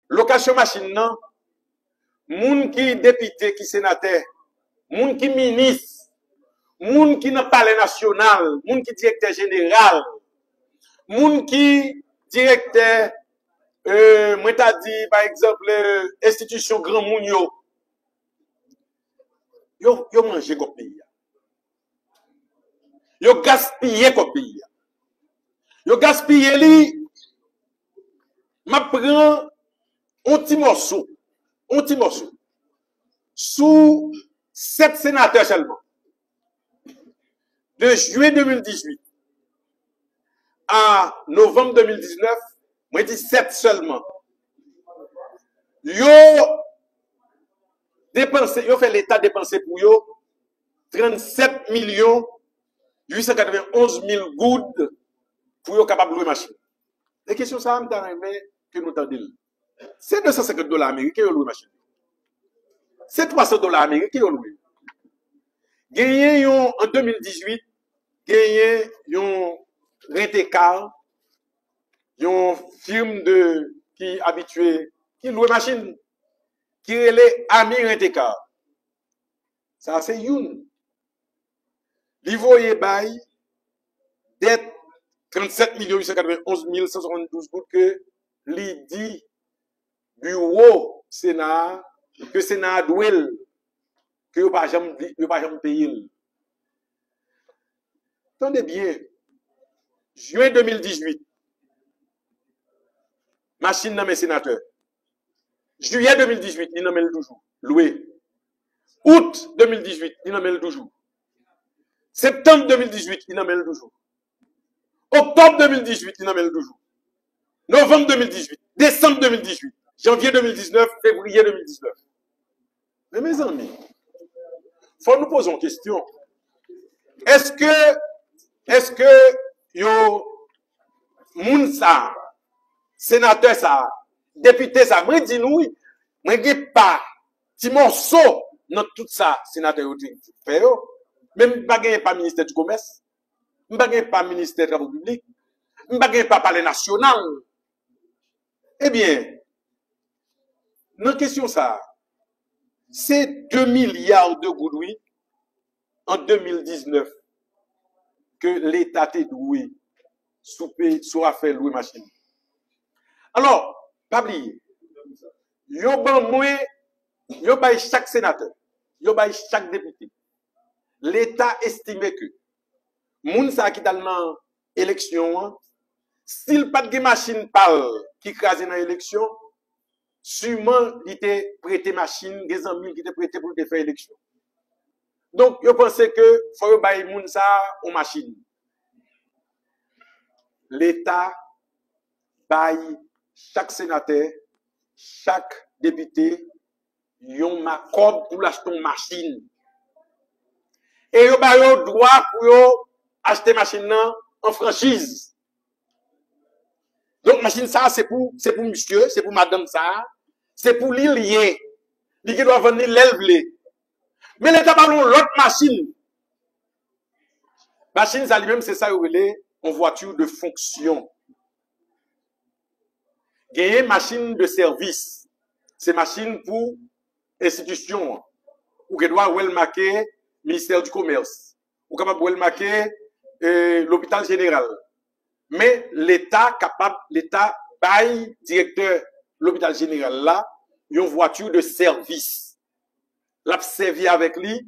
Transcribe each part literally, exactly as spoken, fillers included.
Lokasyon machin nan, moun ki depite, ki senatè, moun ki minis, moun ki nan palè nasyonal, moun ki direktè jeneral, moun ki direktè, euh, mwen ta di, pa egzanp, euh, enstitisyon granmoun yo, yo, yo manje kòb peyi a. Yo gaspiye kòb peyi a. Yo gaspiye li. M ap pran yon ti mòso, yon ti mòso, sou sèt senatè sèlman. De jen de mil dizuit a novanm de mil diznèf, mwen di sèt sèlman. Yo depanse, yo fè Leta depanse pou yo trannsèt milyon uit san katrevenonz mil goud pou yo kapab lwe machin. E kesyon sa a, m ta renmen ke nou tande l. Se de san senkant dola ameriken yo lwe machin. Se twa san dola ameriken yo lwe. Genyen yon, an de mil dizuit, genyen yon rent-a-car, yon firm de, ki abitye, ki lwe machin, ki rele Ami Rent-A-Car. Sa se youn. Li voye bay dèt trannsèt milyon uit san katrevenonz mil san swasanndouz goud ke li di biwo Sena a, ke Sena a dwe l, ke yo pa janm, yo pa janm peye l. Tande byen, jen de mil dizuit, machin nan men senatè. Jiyè de mil dizuit, li nan men l toujou. Lwe. Out de mil dizuit, li nan men l toujou. Septanm de mil dizuit, li nan men l toujou. Oktòb de mil dizuit, li nan men l toujou. Novanm de mil dizuit, desanm de mil dizuit, janvye de mil diznèf, fevriye de mil diznèf. Men mezanmi, fò nou poze yon kesyon. Èske, èske yo, moun sa, senatè sa, depite sa, mwen di nou wi, mwen gen pa, ti mòso nan tout sa senatè yo te fè yo, men m pa gen pa ministè di komès, m pa gen pa ministè travo piblik, m pa gen pa palè nasyonal. Ebyen, nan kesyon sa a, se de milya de goud, wi, an de mil diznèf, ke Leta te dwe sou pe-, sou afè lwe machin. Alò, pa bliye, yo ban mwen, yo bay chak senatè, yo bay chak depite. Leta estime ke moun sa a ki t al nan eleksyon an, si l pa t gen machin pa l ki kraze nan eleksyon, siman li te prete machin, gen zanmi l ki te prete pou l te fè eleksyon. Donk, yo panse ke fò yo bay moun sa a yon machin. Leta bay chak senatè, chak depite, yon ma-, kòb pou l achte yon machin. E yo ba yo dwa pou yo achte machin nan an franchiz. Donk, machin sa a, se pou, se pou misye, se pou madanm sa a, se pou li l ye. Li gen dwa vann li lè l vle. Men Leta ba l yon lòt machin. Machin sa li menm, se sa yo rele yon vwati de fonksyon. Genyen machin de sèvis. Se machin pou enstitisyon an. Ou gen dwa wè l make Ministè di Komès. Ou kapab wè l make, eh, Lopital Jeneral. Men Leta kapab, Leta bay direktè Lopital Jeneral la yon vwati de sèvis. L ap sèvi avèk li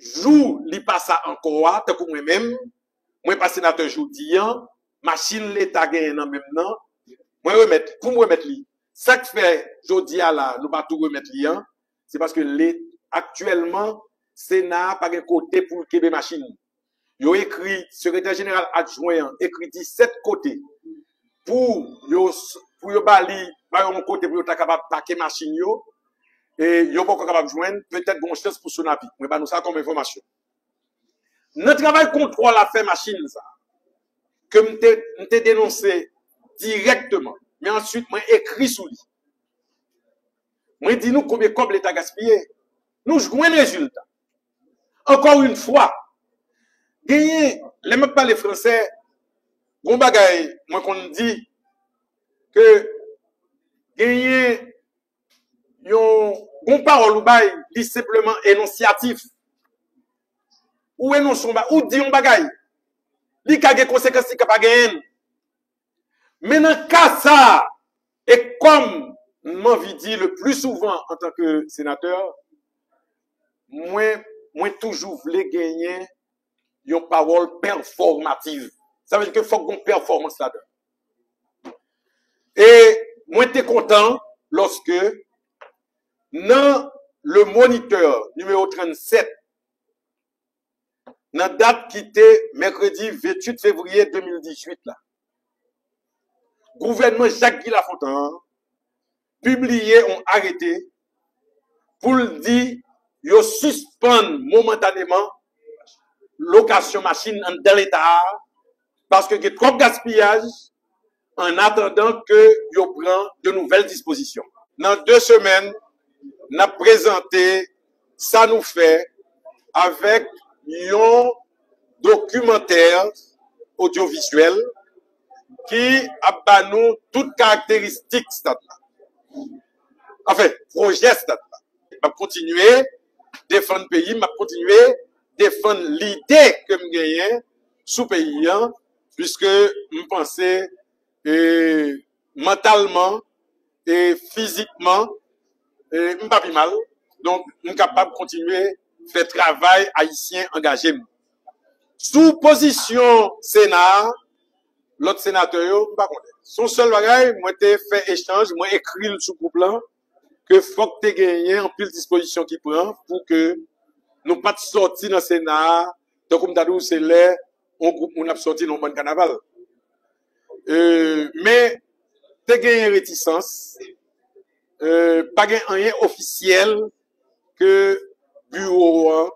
jou li pa sa ankò a, tankou mwen menm, mwen pa senatè jodi an, machin Leta genyen nan men m nan, mwen remèt, pou m remèt li. Sa k fè jodi a la, nou pa tou remèt li an, se paske le-, aktyèlman, Sena a pa gen kote pou l kenbe machin. Yo ekri, sekretè jeneral adjwen an ekri disèt kote pou yo, pou yo ba li, ba yo yon kote pou yo ta kapab pake machin yo, e yo poko kapab jwenn, petèt gen yon chans pou Sonapi. Mwen ba nou sa kòm enfòmasyon. Nan travay kontwòl afè machin sa, ke m te, m te denonse dirèkteman, men answit mwen ekri sou li. Mwen di nou konbyen kòb Leta gaspiye. Nou jwenn rezilta. Encore une fois, genyen, lè m ap pale fransè, gon bagay mwen konn di ke Genyen yon, yon pawòl ou bay, li senpleman enonsyatif. Ou enonse yon ba-, ou di yon bagay, li ka gen konsekans, li ka pa genyen. Men nan ka sa a, e kòm m anvi di le plus souvent en tant que sénateur, mwen, mwen toujou vle genyen yon pawòl pèfòmativ. Sa vle di ke fòk gen pèfòmans ladan. E mwen te kontan lòske nan Le Moniteur nimewo trannsèt, nan dat ki te mèkredi venntuit fevriye de mil dizuit la, gouvènman Jacques Guy Lafontant an pibliye yon arete pou l di yo sispann momantaneman lokasyon machin anndan Leta a, paske gen twòp gaspiyaj, an atandan ke yo pran de nouvèl dispozisyon. Nan de semèn, n ap prezante sa nou fè avèk yon dokimantè odyovizyèl ki ap ba nou tout karakteristik stad la. Anfen, pwojè stad la. M ap kontinye defann peyi m, m ap kontinye defann lide ke m genyen sou peyi an, piske m panse, e, mantalman, e, fizikman, e, m pa pi mal. Donk, m kapab kontinye fè travay ayisyen angaje m. Sou pozisyon Sena a, lòt senatè yo, m pa konnen. Se yon sèl bagay, mwen te fè echanj, mwen ekri l sou gwoup lan, ke fòk te genyen anpil dispozisyon ki pran pou ke nou pa t sòti nan Sena a, tankou m ta di w, se lè yon gwoup moun ap sòti nan yon bann kanaval. E, men, te genyen retisans, e, pa gen anyen ofisyèl ke biwo an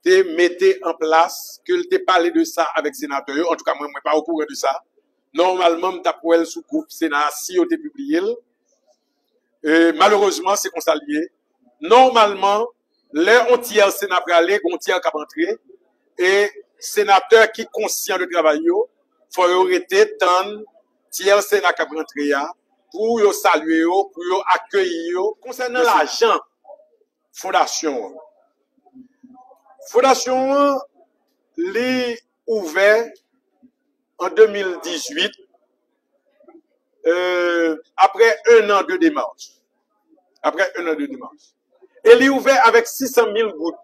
te mete an plas, ke l te pale de sa avèk senatè yo. Antouka, mwen, mwen pa okouran de sa. Nòmalman, m t ap wè l sou gwoup Sena a si yo te pibliye l. E, malerezman, se konsa l ye. Nòmalman, lè yon tyè Sena prale, gen yon tyè k ap antre. E senatè ki konsyan de travay yo, fò yo rete tann tyè Sena k ap rantre a pou yo salye yo, pou yo akeyi yo. Konsènan lajan fondasyon an, fondasyon an, li ouvè an de mil dizuit, euh, après un an de démarche. Après un an de démarche. E li ouvè avèk sis san mil goud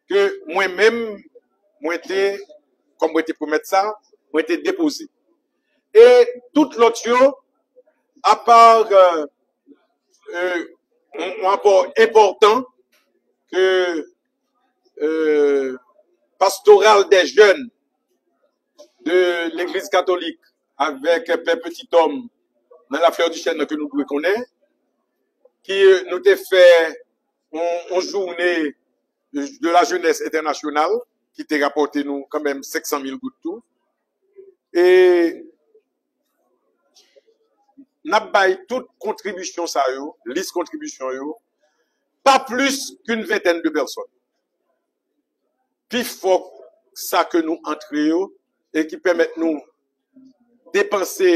ke mwen menm, mwen te, kòm mwen te pwomèt sa, mwen te depoze. E tout lòt yo, apa, euh, euh, yon, yon apò enpòtan ke, euh, Pastoral des Jeunes de Legliz Katolik avèk Pè Petit Homme nan Laflèdichèn nan ke nou dwe konnen, ki, euh, nou te fè yon, yon jounen de la jeunesse internationale ki te rapòte nou kanmenm senk san mil goud tou. E n ap bay tout kontribisyon sa yo, lis kontribisyon yo, pa plis qu'une vingtaine de personnes. Pifò sa ke nou antre yo e ki pèmèt nou depanse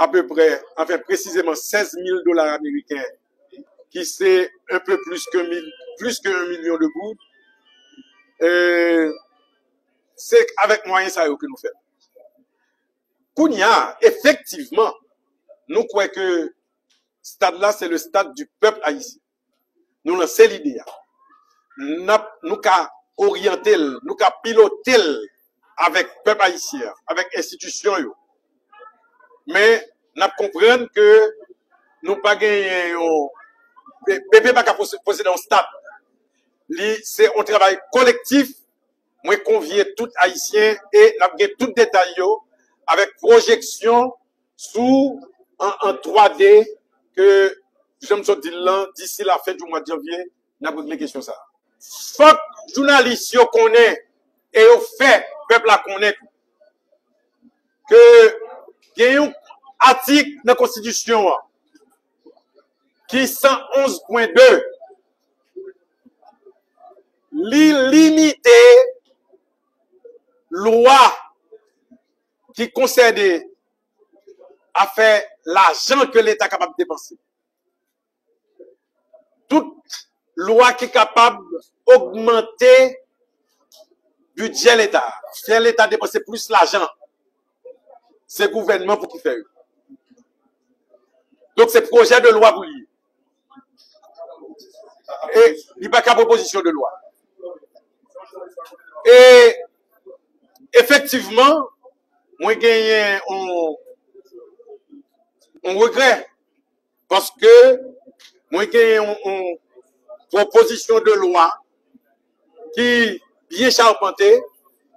apeprè, anfen, presizeman sèz mil dola ameriken, ki se un peu plus que mil, plus que un million de goud. E se avèk mwayen sa yo ke nou fè. Kounye a, efektivman, nou kwè ke stad la, se le stade du peuple haïtien. Nou lanse lide a. N ap, nou ka oryante l, nou ka pilote l avèk pèp ayisyen an, avèk enstitisyon yo. Men, n ap konprann ke nou pa genyen yon, pe-, pepe pa ka pose-, posede yon stad. Li, se yon travay kolektif. Mwen konvye tout Ayisyen e n ap gen tout detay yo avèk pwojeksyon sou, an, an twa D ke, jan m sot di l lan, d'ici la fin du mois de janvier, n ap regle kesyon sa a. Fòk jounalis yo konnen e yo fè pèp la konnen tou ke gen yon atik nan konstitisyon an ki san onz pwen de, li limite lwa ki konsène afè lajan ke Leta kapab depanse. Tout lwa ki kapab ogmante bidjè Leta, fè Leta depanse plis lajan, se gouvènman pou ki fè yo. Donk, se pwojè de lwa pou li ye. E li pa ka pwopozisyon de lwa. E efektivman, mwen genyen yon, yon regrè, paske mwen genyen yon, yon pwopozisyon de lwa ki byen chapante,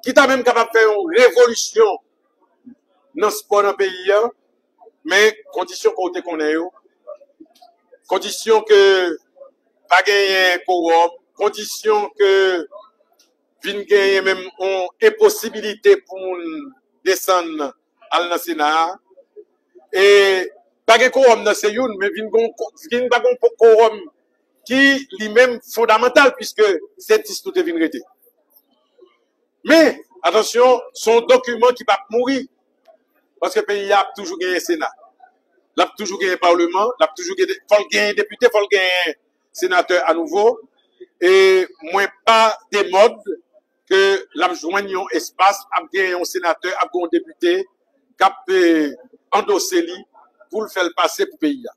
ki ta menm kapab fè yon revolisyon nan spò nan peyi a, men kondisyon ke w te konnen yo, kondisyon ke pa genyen kowòm, kondisyon ke vin genyen menm yon enposibilite pou moun desann al nan Sena a, e pa gen kowòm nan se youn, men vin gon, vin pa gon kowòm ki li menm fondamantal, piske se dis nou te vin rete. Men, atansyon, se yon dokiman ki p ap mouri, paske peyi a ap toujou genyen Sena. L ap toujou genyen Paleman, l ap toujou genyen, fò l genyen depite, fò l genyen senatè anouvo. E mwen pa demòd ke l ap jwenn yon espas, ap genyen yon senatè, ap gen yon depite k ap, eh, andose li pou l fè l pase pou peyi a.